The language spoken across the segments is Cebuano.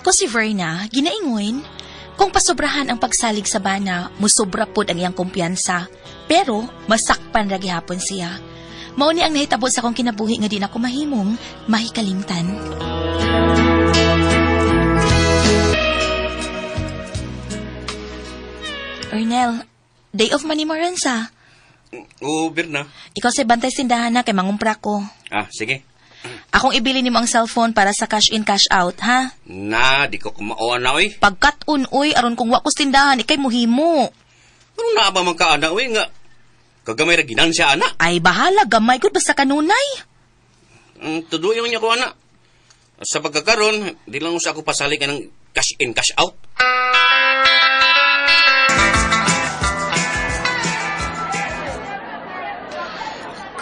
Ako si Verna, ginaingon, kung pasobrahan ang pagsalig sa bana, musobra pod ang iyang kumpiyansa. Pero, masakpan ra gihapon siya. Mao ni ang nahitabo sa akong kinabuhi nga di na ko mahimong mahikalimtan. Ernel, day off man ni mo ron sa. Oo, Birna. Ikaw sa bantay sindahan na kay mangumpra ko. Ah, sige. Akong ibili nimo ang cellphone para sa cash in cash out, ha? Na, di ko kumaoan na, oy. Pagkat-un, uy, aron kung wa ko tindahan, ikay muhimo. Ano na ba man ka, ana, oy, nga? Kagamay ra ginansya, ana. Ay, bahala, gamay gud basta kanunay. Tuduyan niya ko, ana. Sa pagkakaron, di lang usa ako pasali ka ng cash in, cash out.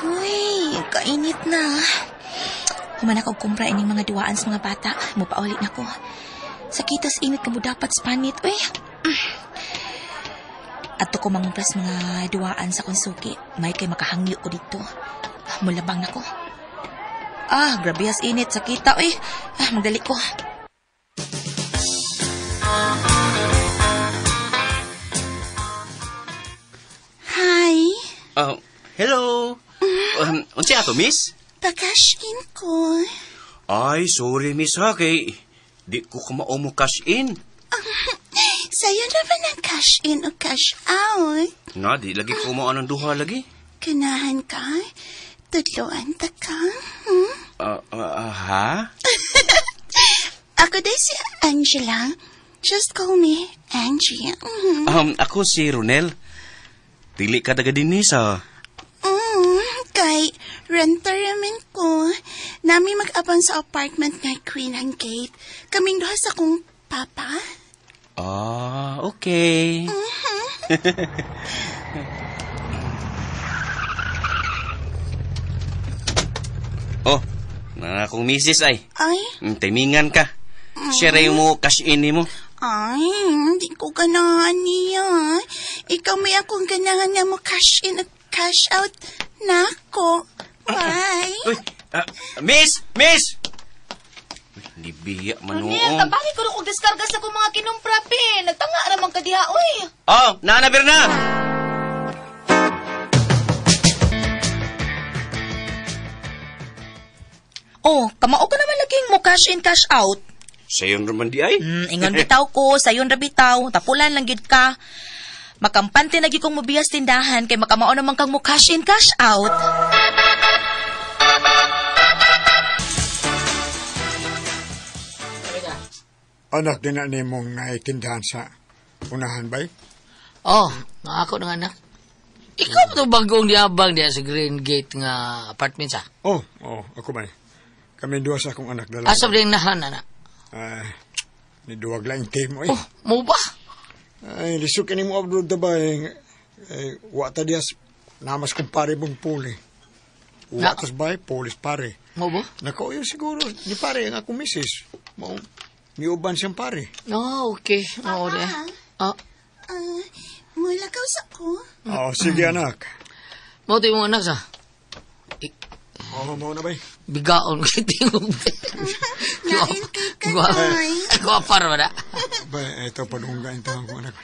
Kuy, kainit na. Human ako kumpra ining mga duwaan sa mga bata. Mupauli na ko. Sakitas init ka mo dapat spanit, uy. Ato ko mangumpras mga duwaan sa konsuki. May kay makahangyo ko dito. Mulabang na ko. Ah, grabe has init. Sakita, uy. Ah, magdali ko. Hi. Oh, hello. Unsa ato, miss? Pa-cash in ko. Ay, sorry, miss, ha, kay di ko kamao mo cash in. Sa'yo na ba ng cash in o cash out? Nga, di lagi ko mao ng duha lagi. Kanahan ka? Tudloan ta ka? Ha? Ako day si Angela. Just call me Angie. Mm-hmm. Ako si Ronel. Dili ka taga dinhi sa... Kay renter ramen ko. Nami mag-abang sa apartment nga Queen ang Gate. Kaming duha sa kong papa. Ah, okay. Mm-hmm. Oh, na akong misis ay. Ay? Timingan ka. Share mo cash in mo. Ay, hindi ko ganahan niya. Ikaw may akong ganahan nga mo cash in at cash out. Nako. Bye. Uy, miss! Miss! Uy, libiya man Ronel, noon. tabangin ko na kong diskarga sa kong mga kinumpra, pe. Nagtanga ramang ka diha, uy. Oh, nana Berna! Oh, kamao ka naman laging mo cash in, cash out. Sayon raman di ay. Ingon bitaw ko, sayon ra bitaw, tapulan lang gyud ka. Makampante na gyud kong mobiyas tindahan kay makamao naman kang mo cash in, cash out. Anak din na nimong naitindahan sa unahan bay? Oh, ako ng anak. Ikaw ba itong bagong niabang diya sa Green Gate nga apartment sa? Oh, ako bay. Kami duha sa akong anak dalawa. Asa ba yung nahan, anak? Ay, ni duwag lang team, oy. Oh, mo ba? Ay, lisod ka ni mo abroad da ba? Eh, wa ta diyas, namas kumpare mong puli. Wa tas bay, pulis pare. Mo ba? Nako, yun siguro, ni pare, ang akong misis. Mo, miuban siyang pare. Oh, okay. Oo, di. Ah. Mula ka sa ko. Oh, sige, anak. Mo ito yung anak sa? Oo, mo na bay. Bigaon ko tingog. Lain kay kanoy. Guwapar ba na? Bay, ito, padunggain to ako, anak.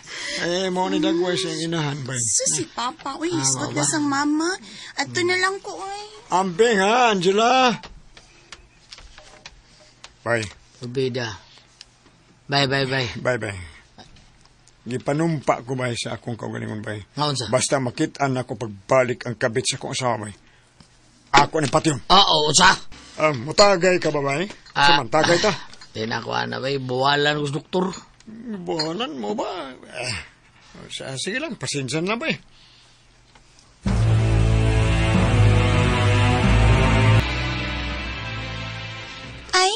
Eh, mo ni dagway siyang inahan, bay. So si Papa, uy, isgot na sang mama. Ato na lang ko, uy. Ambing, ha, Angela? Bay. Ubida. Bye, bye, bye. Bye, bye. Gipanumpa ko, bay, sa akong kaugalingon, bay. Ngaon sa? Basta makitaan ako pagbalik ang kabit sa akong asawa, bay. Ako ni Patyon. Oo, sa? Mutagay ka ba, bay? Ah, Samantagay ta. Di na ako, ana, bay. Buwalan ko sa doktor. Buwalan mo ba? Eh, sige lang, pasensya na, bay. Ay,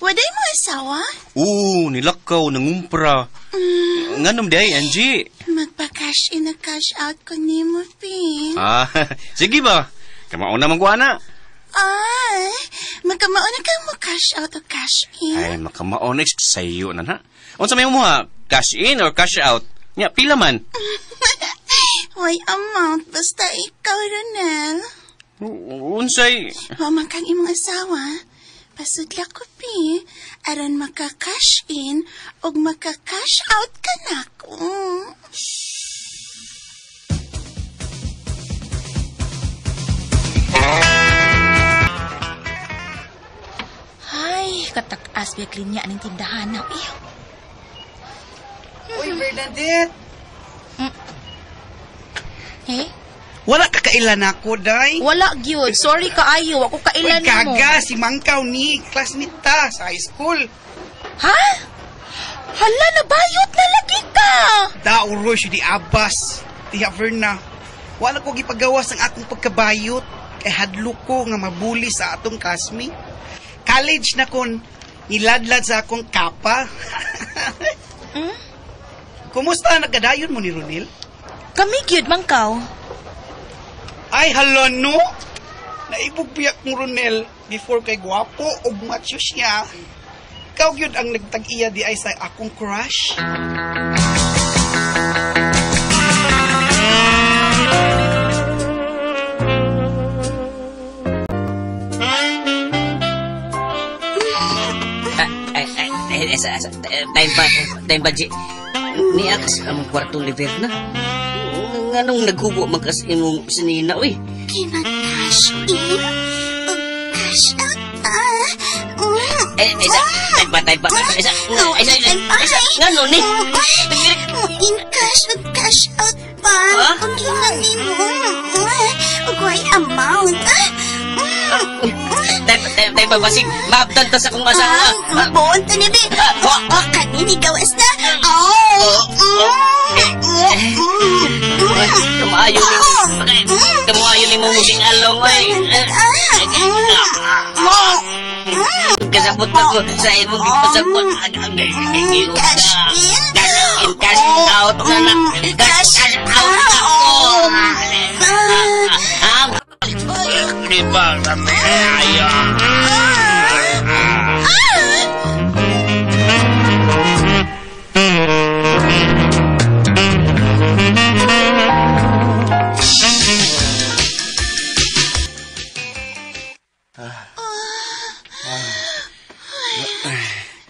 waday mo asawa? Oo, nilakaw, nangumpra. Nganom di ay, Angie? Magpa-cash in na cash out ko ni mo, Pin. Ah, sige ba? Kamauna man ko, ana. Ay, magkamauna ka mo cash out o cash in? Ay, makamauna, sayo na na. Unsa may mo ha? Cash in or cash out? Nya, pila man? Way amount, basta ikaw, Ronel. Unsay? Wa man kang imong asawa. Pasudla ko, pi. Aron maka-cash in og maka-cash out ka nako. Ay, katak-as biya klinya aning tindahan na. Iyo. Uy, Bernadette! Eh? Wala ka kailan ako, day. Wala gyud. Sorry kaayo. Ako Uy, kailan mo. kaga, si Mangkaw ni, classmate ta sa high school. Ha? Hala, nabayot na lagi ka. Dauroy siya di Abbas, Tiya Verna. Wala ko gipagawas ang akong pagkabayot. Kay hadlo ko nga mabuli sa atong classmate. College na kon, niladlad sa akong kapa. Kumusta nagkadayon mo ni Ronel? Kami gyud Mangkaw. Ay, hala no! Naibog biyak mo, Ronel, before kay gwapo og macho siya. Ikaw gyud ang nagtag-iya di ay sa akong crush. Ay, sa, time pa, G. Niya kasi ang kwarto ni Verna. Nganong naghubo man kasi imong sinina, uy. Kina-cash in o cash out ah. Isa, time pa, isa, No, isa, isa, isa, ngano ni? In cash o cash out pa. Ha? Ang ginani mo. Ug way amount. Time pa, basig, maabdan ta sa akong asawa. Ah, buon to ni Bi. Oh, kanini gawas na. Oh. Kamaayo ni, kamaayo ni mong muting along, oy. Kasabot ako sa imong gipasabot. Cash in. Cash in, cash out na na. Cash out ako. Di ba kami ayo?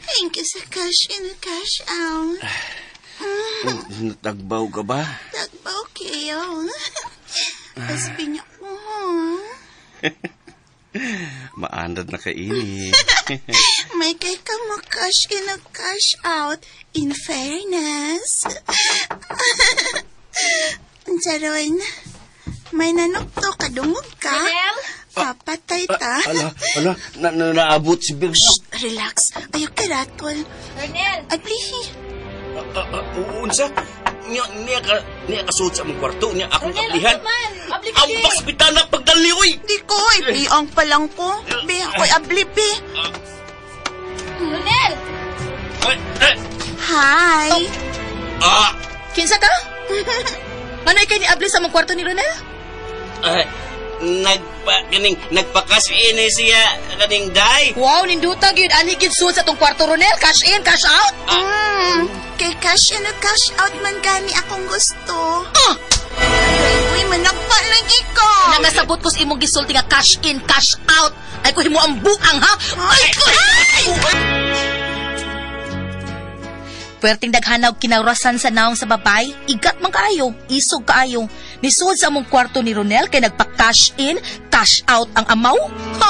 Thank you sa cash in and cash out. Natagbaw ka ba? Tagbaw kayo. Paspi niya ko. Maandad na kaini. May kay ka mo cash in and cash out. In fairness. Charon, may nanukto kadungog ka. Papatay ta. Ala, ala, na, na, naabot si Berna. Shh, relax. Ayaw ka ratol. Ronel! Ablihi. Unsa? Niya ka suot sa among kwarto, niya akong ablihan. Abli ka Ang pakspitan na pagdali, uy! Di ko, ibiyang pa lang ko. Bi, ako'y abli, bi. Ronel! Ay, ay, Hi. Ah! Kinsa ka? Ano ikay ni abli sa among kwarto ni Ronel? Ay, nagpa-cash in eh siya, kaning day. Wow, ninduta gyud ani gyud suot sa tong kwarto Ronel. Cash in, cash out. Kay cash in o cash out man gani akong gusto. Ah! Uy, managpa lagi ko. Nangasabot ko sa imong gisulti nga cash in, cash out. Ay ko himo ang buang ha. Ay, ay! Puwerteng daghanaw kinawrasan sa naong sa babay, igat man kaayo, isog kaayo. Nisuod sa among kwarto ni Ronel kay nagpa-cash in, cash out ang amaw. Ha!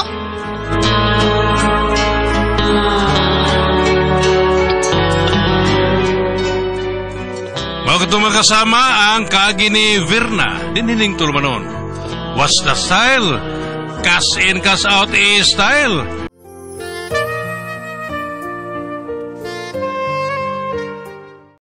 Mao kadto makasama ang kaagi ni Virna dinhining tulumanon. What's the style? Cash in, cash out is style.